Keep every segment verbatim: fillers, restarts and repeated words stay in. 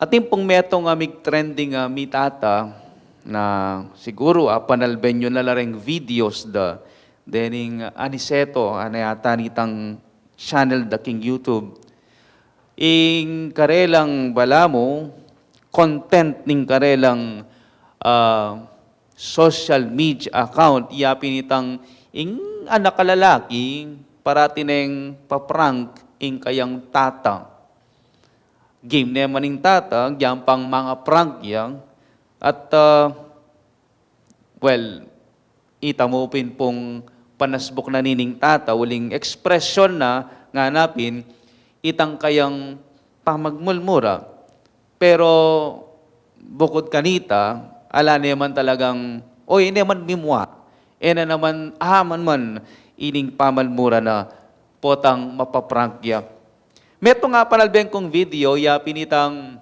Atin pung metung a mig-trending a mitata na siguru apanalben yu na la reng videos da dening Aniceto, ana yata nitang channel da king YouTube. Ing karelang balamu, content ning karelang, ah, social media account, ya pin itang ing anak a lalaki, parati neng pa-prank ing kayang tata. Game ne man ing tata, gyampang manga-prank ya, at, ah, well, ita mu pin pung panasbuk na nining tata, uling ekspresyon na ngana pin, itang kayang pamagmulmura. Pero bukud kanita, ala ne man talagang, o, e ne man mimua, e ne naman aman man ining pamalmura na potang mapa-prank ya. Metung a panalben kung video, ya pin itang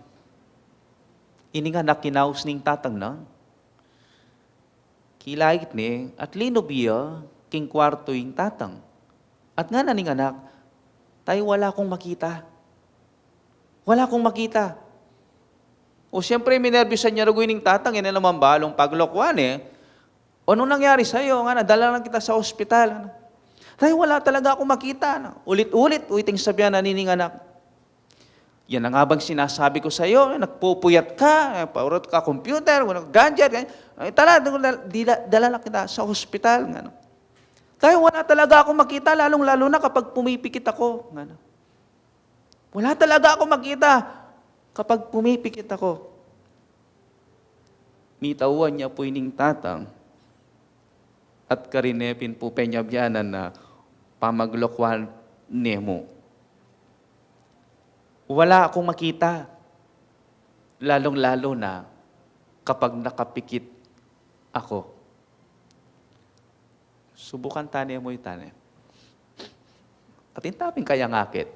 ining anak kinaus ning tatang na. Kilait ne, at linub ya king kuartu ing tatang. At ngana ning anak, "Tay, wala kung makita. Wala kung makita." O, siyempre, minerbyusan ya rugu ining tatang, e ne naman balung paglokuan e. "O, anong nangyari sa'yo?" Ngana, "Dala na kita sa ospital." Ngana, "Tay, wala talaga akong makita." Ngana, ulit-ulit, ulit ing sabian na nining anak. "Yan na nga bang sinasabi ko sa'yo, nagpupuyat ka, eh, paurot ka computer, wala ka gadget, ganyan. Ay, tara, dala, dala, dala na kita sa ospital," ngana. "Tay, wala talaga akong makita, lalong-lalo na kapag pumipikit ako," ngana. "Wala talaga akong makita kapag pumipikit ako." Mitauan ya pu ining tatang, at karin ne pin pu penyabianan na pamaglokuan ne mu. "Wala akong makita, lalong-lalo na kapag nakapikit ako." Subukan ta ne mu ita ne. Atin ta pin kayang akit,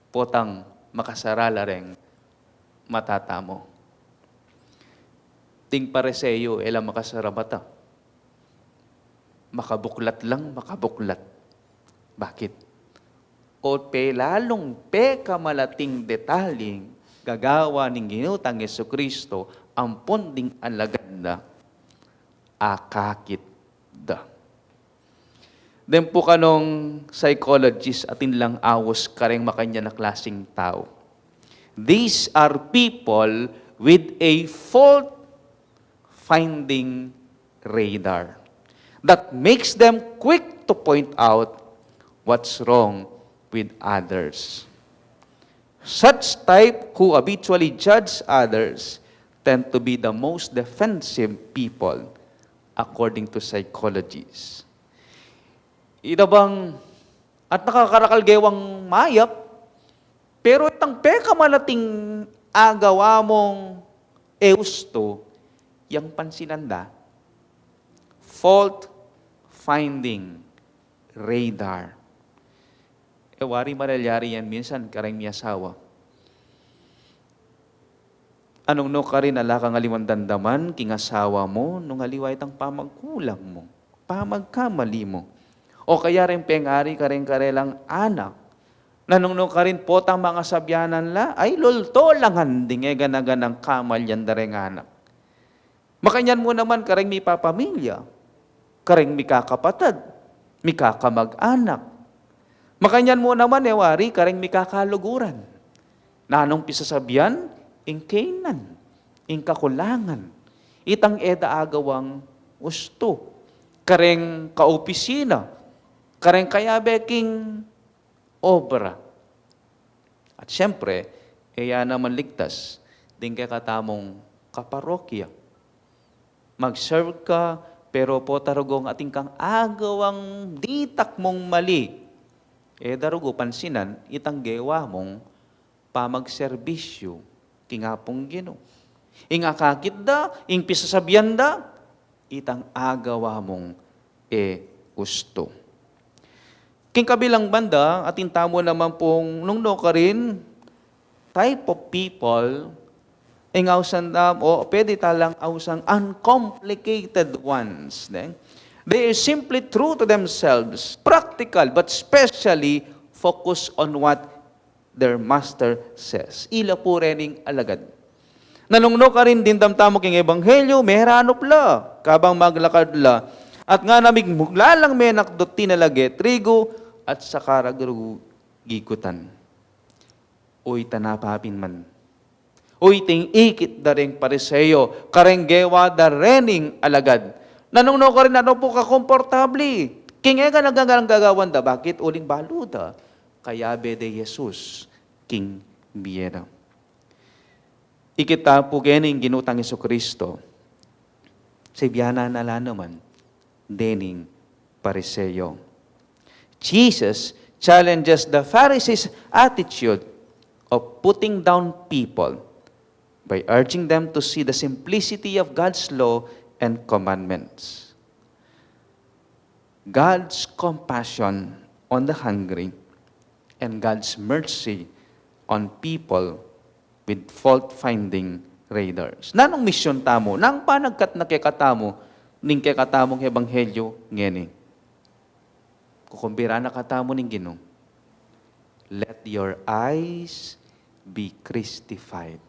potang makasara la reng mata tamu. Ding Pariseo, e la makasara mata. Makabuklat lang, makabuklat. Bakit? O, pelalung pekamalating detalyeng gagawa ning Ginu tang Jesucristo ampon ding alagad na, akakit da. Deng pu kanung psychologist, atin lang aus kareng makanyan a klaseng tau. These are people with a fault finding radar that makes them quick to point out what's wrong with others. Such type who habitually judge others tend to be the most defensive people, according to psychologists. Ita bang, at nakakarakal gewang mayap, pero itang pekamalating agawa mung e ustu, yang pansinan da, fault finding radar. E wari, maralyari yan minsan kareng miasawa. Anung no karin ala kang aliwang damdaman king asawa mu, nung aliwa itang pamagkulang mu, pamagkamali mu? O kaya reng pengari kareng karelang anak, nanung no karin potang mangasabianan la, ay, lulto la ngan ding e gana-ganang kamalian da reng anak. Makanyan mu naman kareng mipapamilya, kareng mikakapatad, mikakamag-anak. Makanyan mu naman, e wari, kareng mikakaluguran. Nanung pisasabian? Ing kenan, ing kakulangan, itang e da agawang ustu, kareng kaopisina, kareng kayabe king obra. At siyempre, e ya naman ligtas ding kekatamung kaparokya. Mag-serve ka, pero pota rugung atin kang agawang ditak mung mali, e da rugu pansinan itang gewa mung pamagserbisyu king Apung Ginu. Ing akakit da, ing pisasabian da, itang agawa mung e ustu. King kabilang banda, atin tamu naman pung nung no karin type of people, ing ausan tam-, o pwede talang ausang uncomplicated ones, ne? They are simply true to themselves, practical, but specially focus on what their master says. Ila pu rening alagad. Nanung no karin dimdam tamu king ebanghelyo, meranup la, kabang maglakad la. At ngana migmugla lang menakdut tinalage trigu at saka ra gigutan. Uy, tana pa pin man. Uy, ting ikit da reng Pariseo, kareng gewa da rening alagad. Nanung no karin, anu pu kakomportabli. King e ka nagagalang gagawan da, bakit uling balu da? Kayabe de Jesus, king bie da. Ikit ta pu keni ing Ginu tang Jesucristo. Sibianan na la naman dening Pariseo. Jesus challenges the Pharisees' attitude of putting down people by urging them to see the simplicity of God's law and commandments. God's compassion on the hungry and God's mercy on people with fault-finding radars. Nanung misyon tamu? Nang panagkat na kekatamu ning kekatamung ebanghelyo ngeni? Kukumbira na katamu ning Ginu, "Let your eyes be cristified."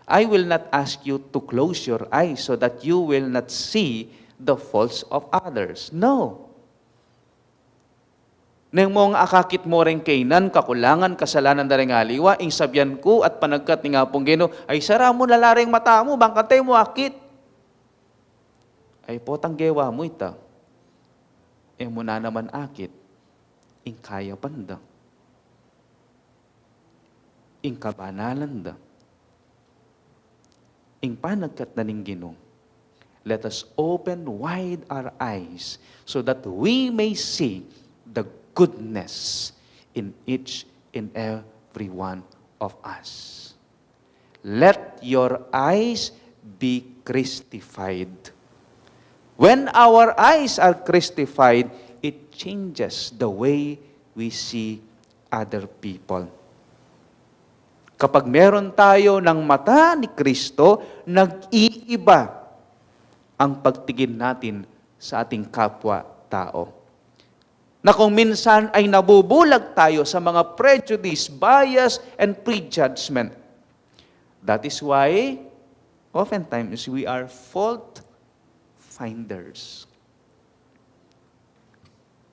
I will not ask you to close your eyes so that you will not see the faults of others. No. Neng mong akakit mo reng kainan, kakulangan, kasalanan da reng aliwa, ing sabian ku at panagkat ning Apung Ginu, ay sara mu na la reng mata mu, bang kanita e mu akit. Ay potang gewa mu ita. E mu na naman akit ing kayapan da, ing kabanalan da, ing panagkat na ning Ginu. Let us open wide our eyes so that we may see the goodness in each and every one of us. Let your eyes be cristified. When our eyes are cristified, it changes the way we see other people. Kapag meron tayo ng mata ni Kristo, nag-iiba ang pagtingin natin sa ating kapwa-tao. Na kung minsan ay nabubulag tayo sa mga prejudice, bias, and prejudgment. That is why oftentimes we are fault finders.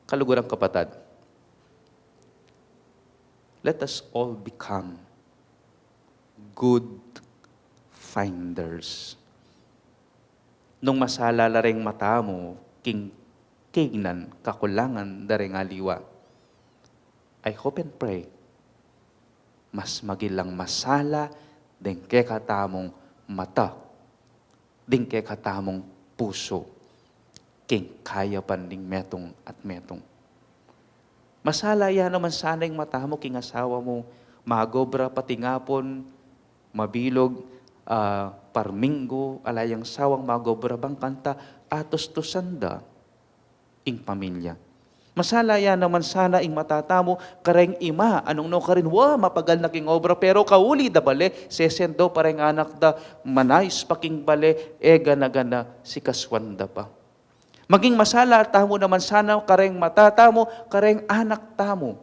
Kaluguran, kapatad, let us all become good finders. Nung masala la reng mata mu king kainan, kakulangan da reng aliwa, I hope and pray mas maging lang masala deng kekatamung mata, deng kekatamung pusu, king kayapan ning metung at metung. Masala ya naman sana ing mata mu king asawa mu, magobra pating apun, mabilug, ah, parminggu, ala yang sawang magobra, bang kanita atustusan da ing pamilya. Masala ya naman sana ing mata tamu kareng ima, anung no karin, wa, mapagal na king obra, pero kauli da bale, sesendo pa reng anak da, manayus pa king bale, e gana-gana sikasuan da pa. Maging masala tamu naman sana kareng mata tamu, kareng anak tamu.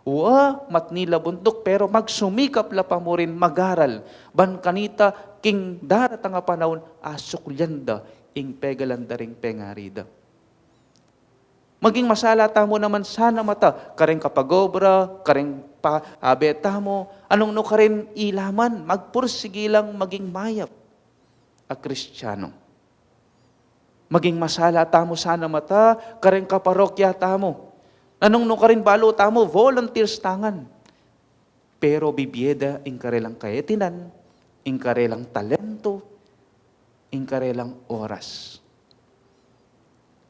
Wa, matni la buntuk, pero magsumikap la pa murin mag-aral. Ban kanita, king daratang a panaun, asuklian da ing pegalan da ring pengari da. Maging masala tamu naman sana mata kareng kapag-obra, kareng pa-, abe tamu, anung no karin ila man, magpursigi lang maging mayap a Kristiano. Maging masala tamu sana mata kareng kaparokya tamu. Anung no karin balu tamu, volunteers ta ngan. Pero bibie da ing karelang kaetinan, ing karelang talento, ing karelang oras.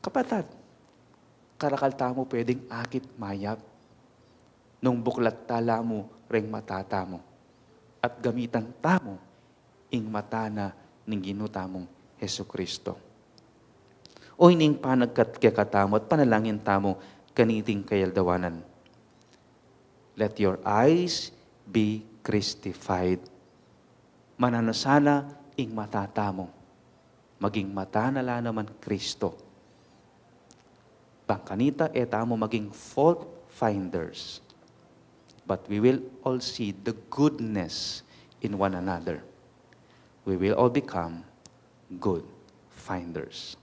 Kapatad, karakal tamu pwedeng akit mayap nung buklat ta la mu reng mata tamu at gamitan tamu ing mata na ning Ginu tamung Jesucristo. O ining panagkat kekatamu at panalangin tamu kaniting kayaldawanan. Let your eyes be cristified. Mananu sana ing mata tamu, maging mata na la naman Kristo. Bang kanita e tamu maging fault finders. but we will all see the goodness in one another. We will all become good finders.